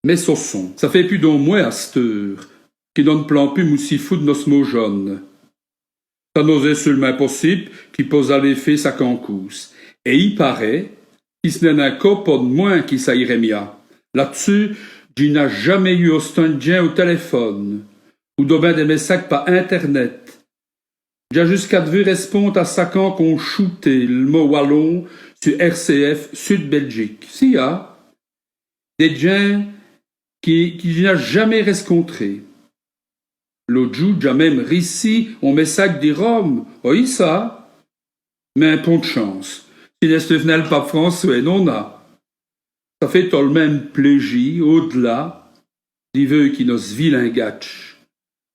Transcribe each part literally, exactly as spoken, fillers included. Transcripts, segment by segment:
Mès soçons, ça fêt pus d'on mwès asteûre qui nos n' p'lans pus moussî foû d' nosse maujone. Ça n'ose èsse seûlemint possibe qu'i posse aler fé saquants coûs. Èt i parèt qui ç' n'èst nin co po d'mwin qui ça îrè mia. Là-d'ssus, dji n'a jamés yeû ostant d' djins au tèlèfone, ou d'obin dès mèssadjes pa internet. Dj'a jusqu'à d'vu rèsponde à saquants qu'ont choûté l' mot walon su R C F Sud Belgique. Siya, dès djins qui, qui dj' n'a jamés rèscontré. L'ôte djoû, dj'a min.me r'çî on mèssadje di Rome, oyi ça. Mins pont d' chance, ci n'èsteûve nin l' pape François, non.na. Ça fêt tot l' min.me plêji, au-d'là, di veûy qui nosse vî lingadje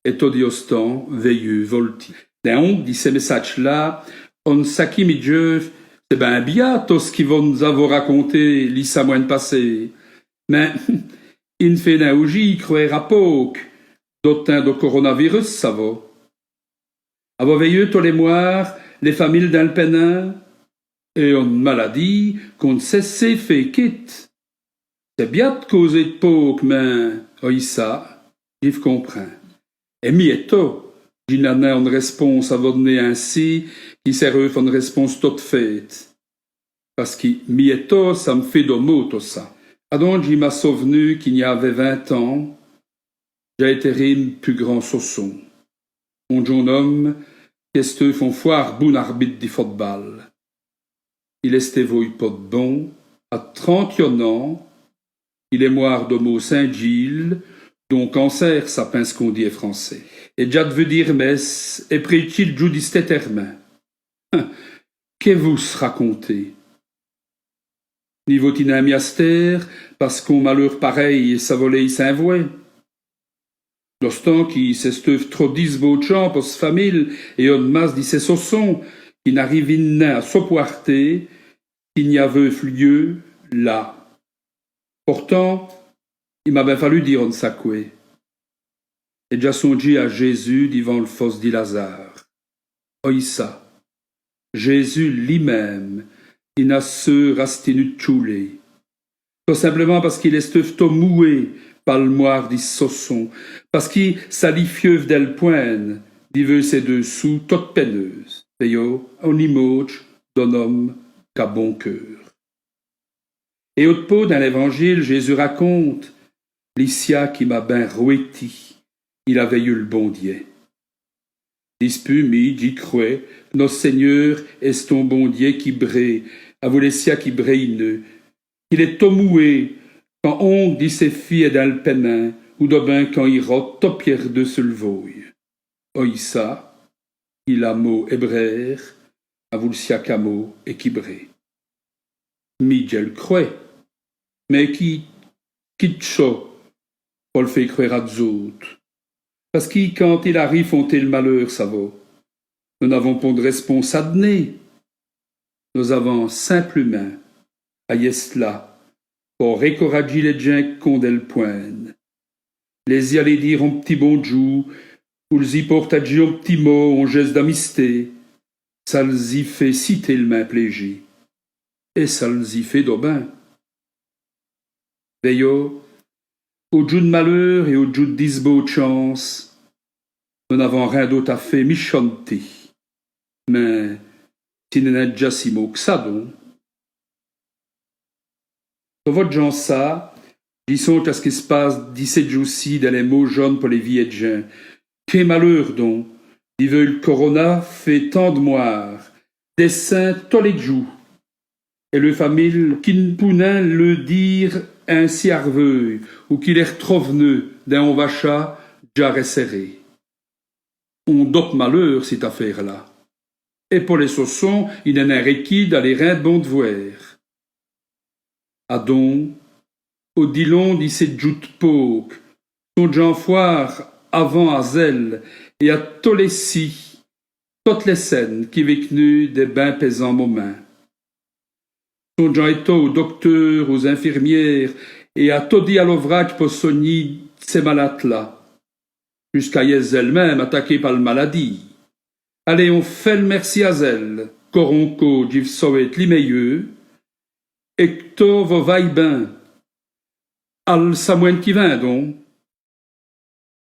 èst todi ostant vèyu voltî. Dins onk di cès mèssadjes-là, on saquî mi djeûve: c'èst bin bia tot ç' qui vos nos-avoz raconté li samwin.ne passéye. Mins i n' fêt nin aujî crwêre à pôke, do timps do coronavirus, savoz. Avoz vèyu tos lès mwârts, lès familes dins l' pènin, èt one maladîye qu'on n' sét s'é fé quite. C'èst bia d' causer d' pôke, mins, oyi ça, dji v' comprind. Èt mi èto, dji n'a nin one rèsponse à vos d'ner insi, qui sèreûve one rèsponse tote fête. Pace qui mi èto, ça m' fêt do mau tot ça. Adon dji m'a sov'nu qu'i gn-aveut vint ans, dj'a ètèri m' pus grand soçon. On djon.ne ome qu'èsteûve on fwârt bon arbite di football. Il èst èvôye po d' bon, à trinte-yonn' ans, il èst mwârt do mau Sint-Djîle, d'on cancer, ça pinse qu'on dit è francès. Èt dj'a d'vu dîre mèsse èt prétchî l' djoû di s't-ètèr'mint. Qué vos raconter ? Ni vos tinez mystére, pace qu'on maleûr parèy, ça voleûve sins vwè. D'ostant qui c'èsteûve trop disbautchant po s' famile èt one masse di sès soçons qui n'arivin'nut nin à sopwârter ç' qu'i gn-aveûve lyeû là. Portant, i m'a bin falu dîre one saqwè. Èt dj'a sondjî à Jésus divant l' fosse di Lazare. Oyi ça, Jésus li min.me, i n'a seû rastinu d' tchoûler. Tot simplèmint pace qu'il èsteûve tot mouwé pa l' mwârt di s' soçon, pace qui ça li fieûve dèl pwin.ne di veûy sès deûs soûs tote pèneûse, vèyoz, on imaudje d'on ome qu'a bon keûr. Èt ôte paut dins l'Èvanjîle, Jésus raconte: li cia qui m'a bin rwêti, il a vèyu l' Bondiè. Dispûs, mi, dji crwè, nosse Sègneûr èst on Bondiè qui brêt, avou lès cias qui brèyenut, qu'il èst tot mouwé quand onk di sès fîs èst dins l' pènin, ou d'obin quand i rote tot pièrdu su l' vôye. Oyi ça, il a mau èbrêre, avou l' cia qu'a mau èt qui brêt. Mi dj' èl crwè. Mins qui, qui dj' so po l' fé crwêre à d's-ôtes ? Pace qui quand il arive on tél maleûr, savoz, nos n'avans pont d' rèsponse à d'ner. Nos avans simplèmint à yèsse là po rècoradjî lès djins qu'ont dèl pwin.ne. Lès-î aler dîre on p'tit bondjoû, ou lès-î pôrtadjî on p'tit mot, on jèsse d'amisté, ça lès-î fêt si télemint plêji. Èt ça lès-î fêt do bin. Vèyoz, au djoû d' maleûr èt au djoû d' disbautchance, nos n'avans rin d'ôte à fé, mi chone-t-i. Mins ci n'èst nin dja si mau qu' ça, don. Tot vos d'jant ça, dji sondje à ç' qui s' passe di cès djoûs-ci dins lès maujones po lès vîyès djins. Qué maleûr, don, di veûy l' corona fé tant d' mwârts, dès cints tos lès djoûs. Èt leû famile qui n' pout nin leû dîre insi arveûy, ou qu'i lès r'trovenut dins on vacha dja rèssèré. On dope maleûr, ciste afêre-là. Èt po lès soçons, i n'èst nin rèquis d'aler rinde bon d'vwêr. Adon, au-d'lon di cès djoûs d' Pâques, sondjans fwârt avant à zèls èt à tos lès cis, totes lès cènes qui vèquenut dès bin pèsants momints. Sondjans ètot aus docteûrs, aus infirmiêres, èt à todi à l'ovradje po sognî cès malades-là, jusqu'à yèsse zèls-minmes ataqués pa l' maladîye. Alez, on fêt l' mèrci à zèls, co on côp dji v' sowête li mèyeû, èt qu' tot vos vaye bin. Al samwin.ne qui vint, don.